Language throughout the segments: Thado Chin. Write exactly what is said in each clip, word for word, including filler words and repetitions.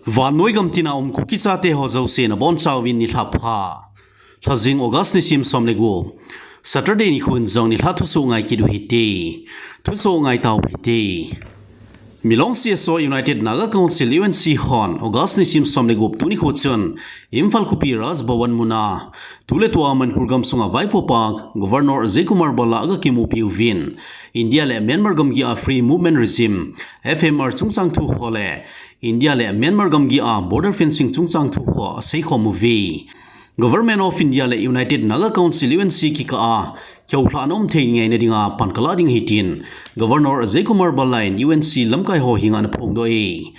Vannoi gamtina um Kuki chate ho jouse nabonchauvin nilhah pha. Lhajing August nisim som le gup, Saturday nikho in jong nilhah thusoh ngai kit u hite. Thusoh ngai tau hite. Milong C S O United Naga Council U N C hon August nisim som le gup tuni nikho chun Imphal khopi Raj Bhavan muna tuletua Manipur gamsunga vaipopa Governor Ajay Kumar Bhalla aga kimupi uvin, India le Myanmar gamgi a Free Movement Regime, F M R chungchang thu ho le India le Myanmar gamgi a border fencing chungchang thu ho aseikhom uve. Government of India le United Naga Council U N C kikah a kihoulhahna umthei ngaina dinga pan kalah ding ahi tin Governor Ajay Kumar Bhalla in U N C lamkai ho henga anaphongdoh e.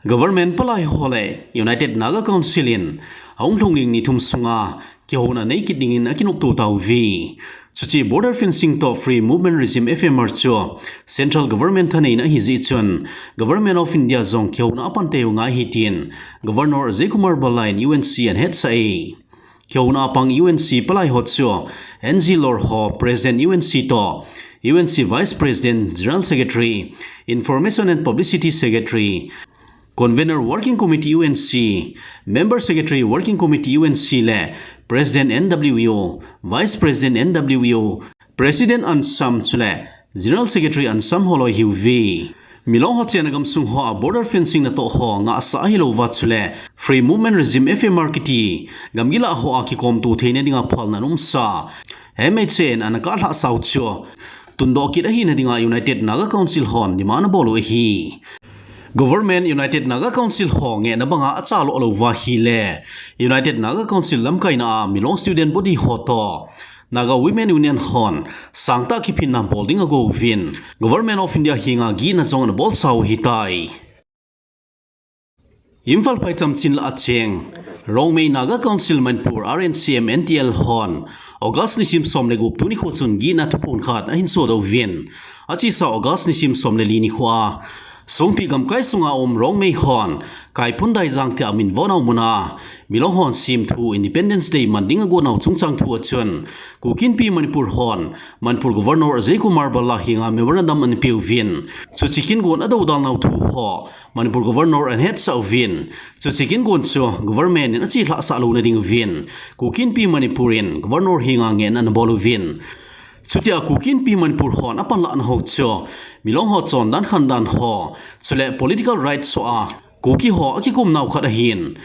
Government palai ho le United Naga Council in ahung lhung ding ni thum sunga kihouna neikit dingin akinopto tauve. Chuche border fencing toh Free Movement Regime F M R chu Central Government thaneina ahijeh chun Government of India jong kihouna apang tei u ngai ahi tin Governor Ajay Kumar Bhalla in U N C anahetsah e. Kihouna apang U N C palai ho chu N G Lor ho President U N C toh, U N C Vice President, General Secretary, Information and Publicity Secretary, Convener Working Committee U N C, Member Secretary Working Committee U N C le President N W U, Vice President N W U, President ansam chule General Secretary ansam holoi ahiuve. Milong ho chenna gamsung hoa border fencing natoh ho ngahsah ahilouva chule Free Movement Regime F M R kiti gamgi lah hoa kikomto theina dinga phalna ana umsa M H A in anakah lhahsau chu tundoh kit ahina dinga United Naga Council hon demand abol u ahi. Government United Naga Council ho ngehna banga achaloh louva ahile United Naga Council lamkaina a Milong Student Body ho toh Naga Women Union hon sangtah kiphinna bol ding agouvin Government of India henga gihna jong anabolsau ahitai. Imphal phaicham chinlah a cheng Rongmei Naga Council Manipur R N C M N T L hon August nisim som le gup tuni nikho chun gihna thuphon khat ahinsodoh uvin, achesa August nisim som le li nikhoa Songpi gamkai sunga um Rongmei hon Kaiphun Daijang tia minvonau muna Milong hon semthu Independence Day man ding agonau chungchang thua chun Kuki Inpi Manipur hon Manipur Governor Ajay Kumar Bhalla henga memorandum anapeuvin, chuche kingon adoudalnau thu ho Manipur Governor anahetsah uvin, chuche kingon chu government in achelhahsah louna dinguvin Kuki Inpi Manipur in Governor henga ngehna anabol uvin, chutia Kuki Inpi Manipur hon apanlahna ho chu Milong ho chondan khandan ho chule political rights hoa Kuki ho akikumnau khat ahin,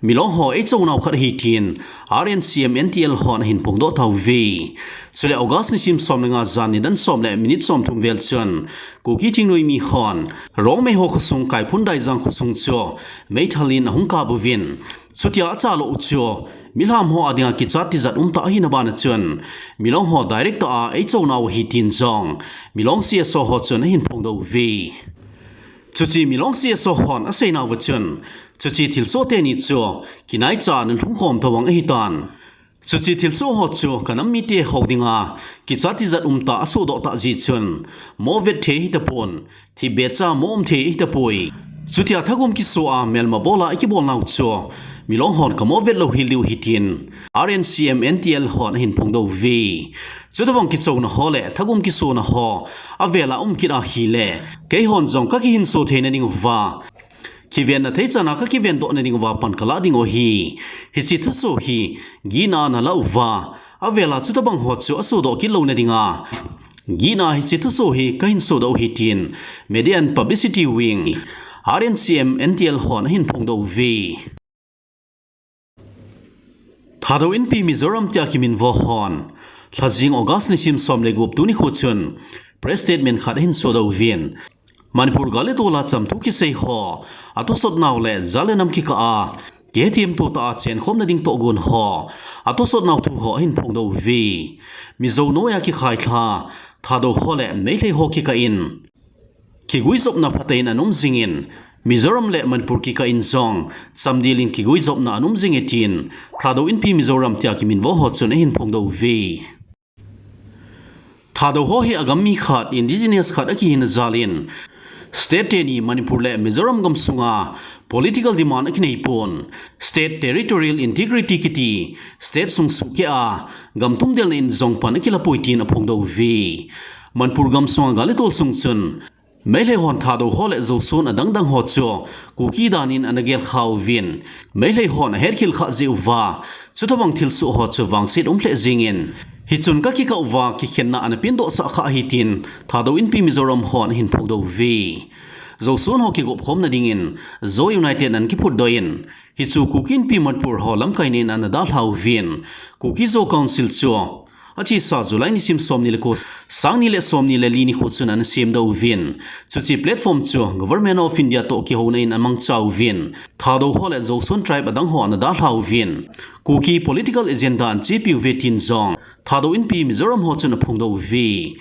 Milong ho eichounau khat ahi tin R N C M N T L hon ahinphongdoh tauve. Chule August nisim som le nga jan nidan som le minute somthum vel chun Kuki thingnoimi hon Rongmei ho khosung Kaiphun Daijang khosung chu meithal in ahung kap uvin, chutia achaloh u chu milham ho adinga kichat tijat umtah ahina bana chun Milong ho direct tah a eichounau ahi tin jong Milong C S O ho chun ahinphongdoh uve. Chuche Milong C S O hon aseinauva chun, chuche thilsoh teni chu kinaicha ana lhungkhom tobang ahitan, chuche thilsoh ho chu kanam mite ho dinga kichat tijat umtah asohdoh tah jeh chun, mo vet thei ahitapon, thipbehcha mo um thei ahitapoi. Chutia thagum kisoa melma bola ikibolnau chu Milong hon kamo vet louhel diu ahi tin R N C M N T L hon ahinphongdoh uve. Chutobang kichouna ho le thagum kisona ho avela um kit ahile, keihon jong kakihinso theina dinguva, kivenna theichana kakivendohna dinguva pan kalah dingu ahi. Hiche thusoh hi gihna nalah uva, avela chutobang ho chu asohdoh kit louna dinga gihna hiche thusoh hi kahinsodoh u ahi tin Media and Publicity Wing, R N C M N T L hon ahinphongdoh uve. Thadou Inpi Mizoram tia kiminvo hon, lhajing August nisim som le gup tuni nikho chun press statement khat ahinsodoh uvin, Manipur gal le tol a chamthu kisei ho atosotnau le jat le nam kikah a kihethemto tah a chenkhomna ding tohgon ho atosotnau thu ho ahinphongdoh uve. Mizo noiya kikhailha Thadou ho le Meitei ho kikah in kiguijopna phatein ana um jingin, Mizoram le Manipur kikah in jong chamdel in kiguijopna ana um jinge tin Thadou Inpi Mizoram tia kiminvo ho chun ahinphongdoh uve. Thadou ho hi agam mi khat, indigenous khat akihina jalin, state teni Manipur le Mizoram gamsunga political demand akinei pon, state territorial integrity kiti state sung suhkeh a gam tumdelna in jong pan akilapoi tin aphongdoh uve. Manipur gamsunga gal le tol sung chun Meilhei hon Thadou ho le Zosuan adangdang ho chu Kuki dan in ana gelkha uvin, Meilhei hon ahetkhel khah jeh uva, chutobang thilsoh ho chu vangset um lheh jingin, hichun kakikah uva kikhenna ana pengdoh sah khah ahi tin Thadou Inpi Mizoram hon ahin phongdoh uve. Zosuan ho kigop khomna dingin Zo United ana kiphutdoh in, hichu Kuki Inpi Manipur ho lamkai nin ana dalha uvin, Kuki Zo Council chu achesa July nisim somni le ko, sangni le somni le li nikho chun ana semdoh uvin, chuche platform chu Government of India toh kihouna in amangcha uvin, Thadou ho le Zosuan tribe adang ho ana dalha uvin, Kuki political agenda ana chepi uve tin jong Thadou Inpi Mizoram ho chun aphongdoh uve.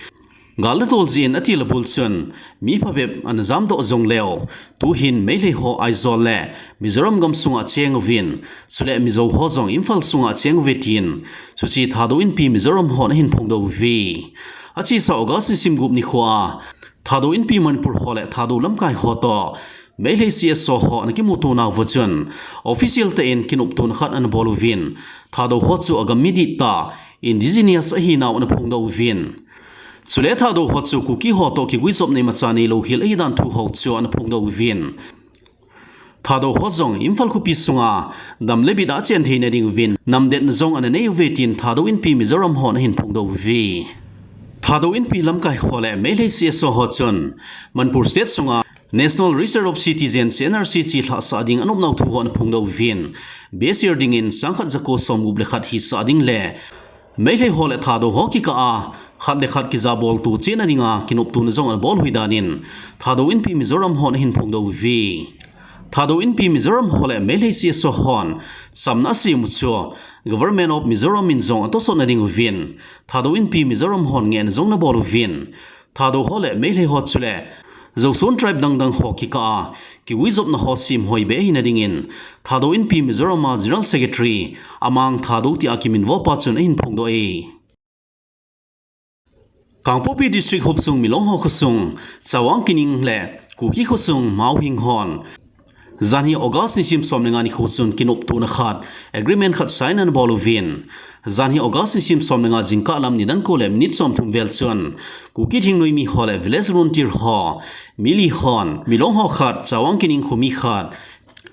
Gal le tol jeh in atil abul chun mi phabep ana jamdoh jongleu, tuhin Meilhei ho Aizawl le Mizoram gamsunga acheng uvin, chule Mizo ho jong Imphal sunga acheng uve tin, chuche Thadou Inpi Mizoram hon ahin phongdoh uve. Achesa August nisim gup nikhoa Thadou Inpi Manipur ho le Thadou lamkai ho toh Meilhei C S O ho ana kimuto nauva chun, official tah in kinoptona khat ana bol uvin, Thadou ho chu agam mi dihtah, indigenous ahinau ana phongdoh uvin, chule Thadou ho chu Kuki ho toh kiguijopna imacha neilou hel ahidan thu ho chu ana phongdoh uvin, Thadou ho jong Imphal khopi sunga dam le bit a achen theina ding uvin, namdetna jong ana nei uve tin Thadou Inpi Mizoram hon ahin phongdoh uve. Thadou Inpi lamkai ho le Meilhei C S O ho chun Manipur State sunga National Register of Citizens, N R C, chelhah sah ding anopnau thu ho ana phongdoh uvin, base year dingin sangkhat jako somgup le khat hisah ding le Meilhei ho le Thadou ho kikah a khat le khat kijabolto chehna dinga kinoptona jong ana bol u ahi danin Thadou Inpi Mizoram hon ahin phongdoh uve. Thadou Inpi Mizoram ho le Meilhei C S O hon chamna asem u chu Government of Mizoram in jong atosot nading uvin, Thadou Inpi Mizoram hon ngehna jong ana bol uvin, Thadou ho le Meilhei ho chule Zosuan tribe dangdang ho kikah a kiguijopna ho semhoi be ahina dingin Thadou Inpi Mizoram a General Secretary Amang Thadou tia kiminvo pa chun ahin phongdoh e. Kangpokpi District hopsung Milong ho khosung Chawang Kining le Kuki khosung Mauhing hon janhi August nisim som le nga nikho chun kinoptona khat, agreement khat sign ana bol uvin, janhi August nisim som le nga jingkah lam nidan ko le minute somthum vel chun Kuki thingnoimi ho le village volunteer ho mi li hon Milong ho khat, Chawang Kining khomi khat,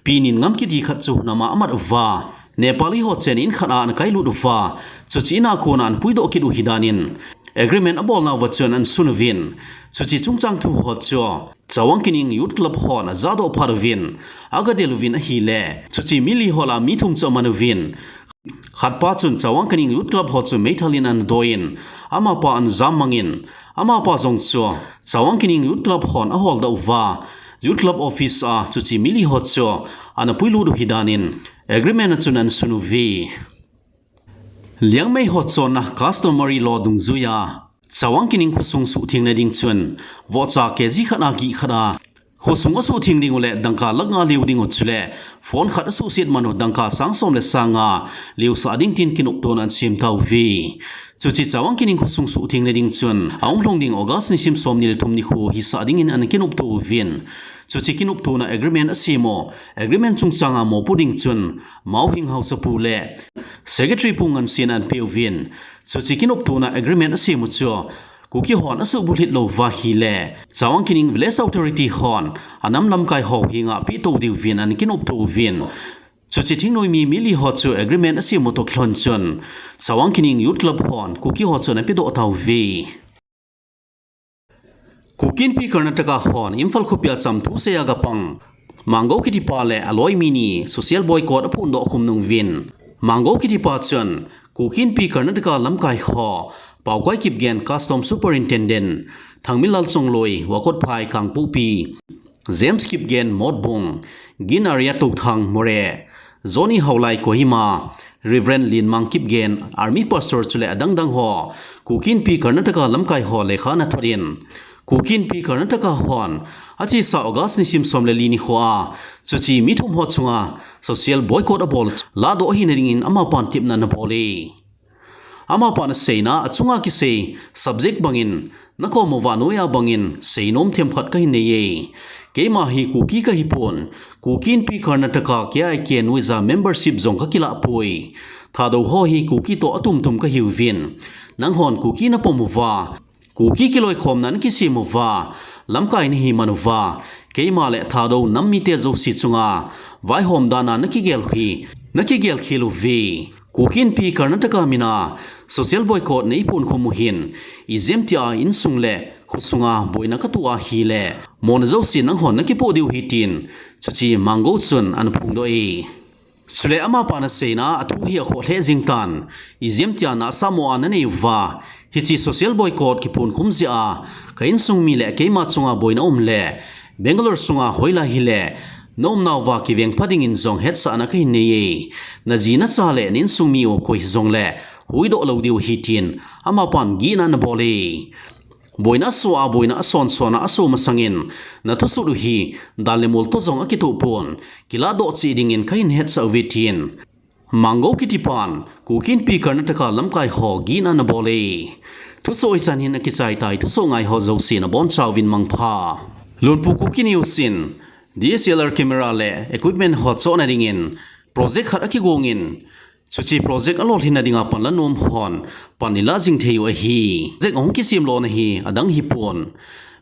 Pinin Ngam kiti khat chu hunam a amat uva, Nepali ho chen in khat a ana kailut uva, chuche in a kona ana puidoh kit u ahi danin agreement abolnauva chun ana sun uvin, chuche chungchang thu ho chu Chawang Kining Youth Club hon ajahdoh phat uvin, agadel uvin ahile, chuche mi li ho lah a mi thum chu aman uvin, khatpa chun Chawang Kining Youth Club ho chu meithal in ana doi in, amapa ana jam mangin, amapa jong chu Chawang Kining Youth Club hon aholdoh uva, Youth Club office a chuche mi li ho chu ana puilut u ahi danin agreement a chun ana sun uve. Liangmei ho chonna customary law dungjuia Chawang Kining khosung suhtheng nading chun vohcha K G khat a gih khat a, khosung asuhtheng ding u le dangka lakh nga leu ding u chule phone khat asuhset man u dangka sang som le sang nga leusah ding tin kinoptona ana sem tauve. Chuche Chawang Kining khosung suhtheng nading chun ahung lhung ding August nisim somni le thum nikho hisah dingin ana kinopto uvin, chuche kinoptona agreement asem u, agreement chungchanga mopo ding chun Mauhing haosapu le Secretary Pu Ngansen ana peuvin, chuche kinoptona agreement asem u chu Kuki hon asuhbulhit lou uva ahile, Chawang Kining Village Authority hon anam lamkai ho henga pehto diuvin ana kinopto uvin, chuche thingnoimi mi li ho chu agreement asem u toh kilhon chun Chawang Kining Youth Club hon Kuki ho chu ana pedoh tauve. Kuki Inpi Karnataka hon Imphal khopia chamthu seiya gapang Mango kitipa le aloi mi ni social boycott aphondoh khum nung uvin, Mango kitipa chun Kuki Inpi Karnataka lamkai ho, Paokoi Kipgen Custom Superintendent, Thangminlal Chongloi Wakotphai Kangpokpi, James Kipgen Motbung, Gin Arya Touthang Moreh, Johnny Haolai Kohima, Reverend Linmang Kipgen, Army Pastor chule adangdang ho, Kuki Inpi Karnataka lamkai ho lekha ana thot in, Kuki Inpi Karnataka hon achesa August nisim som le li nikhoa, chuche mi thum ho chunga social boycott abol ladoh ahina dingin amapan tepna ana bol e. Amapan aseina, achunga kisei subject bangin, nakom uva noiya bangin seinom themkhat kahin neiye. Keima hi Kuki kahipon, Kuki Inpi Karnataka K I K N uija membership jong kakilah poi. Thadou ho hi Kuki toh atumtum kahiuvin, nanghon Kuki napom uva, Kuki kiloikhomna nakisem uva, lamkai nahi man uva, keima le Thadou nam mite jouse chunga vaihom dan a nakigel u hi, nakigel khel uve. Kuki Inpi Karnataka mina social boycott neiponkhum u hin, ijemtia insung le khosunga boina katoh ahile, mona jouse nanghon nakipoh diu ahi tin, chuche Manggou chun anaphongdoh e. Chule amapan aseina a thu hi akhoh lheh jing tan, ijemtia nahsah mo a nanei uva, hiche social boycott kiponkhum jeh a ka insung mi le keima chunga boina um le, Bangalore sunga hoilai hile, naumnauva kiveng pha dingin jong hetsahna kahin nei e. Naji nacha le na insung mi u koi hijongle, huhdoh lou diu ahi tin, amapan gihna anabol e. Boina aso a, boina asonson a, aso masangin, nathusut u hi, dan le mol toh jong akitoh pon, kilahdoh cheh dingin kahin hetsah uve tin, Manggou kitipan, Kuki Inpi Karnataka lamkai ho gihna anabol e. Thusoh hichan hin akichai tai, thusoh ngai ho jouse nabonchauvin mangpha. Lunpu Kuki News in, D S L R camera le equipment ho chohna dingin, project khat akigongin, chuche project alolhinna dinga panla nom hon, pan ilah jing thei u ahi. Project ahung kisem lona hi, adang hipon.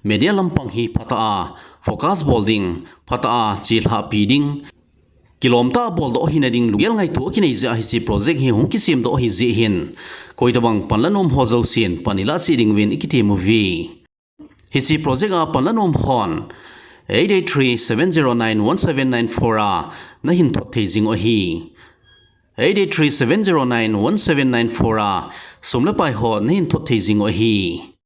Media lampang hi phatah a, focus bol ding, phatah a, chelhahpi ding, kilomtah a boldoh hina ding lunggel ngaito akinei jeh a hiche project hi hung kisemdoh ahi jeh hin, koitobang panla nom ho jousen pan ilah cheh diuvin ikitem uve. Hiche project a panla nom hon, eight eight three seven zero nine one seven nine four a nahin thot thei jing u ahi. Eight eight three seven zero nine one seven nine four a sum le pai ho nahin thot thei jing u ahi.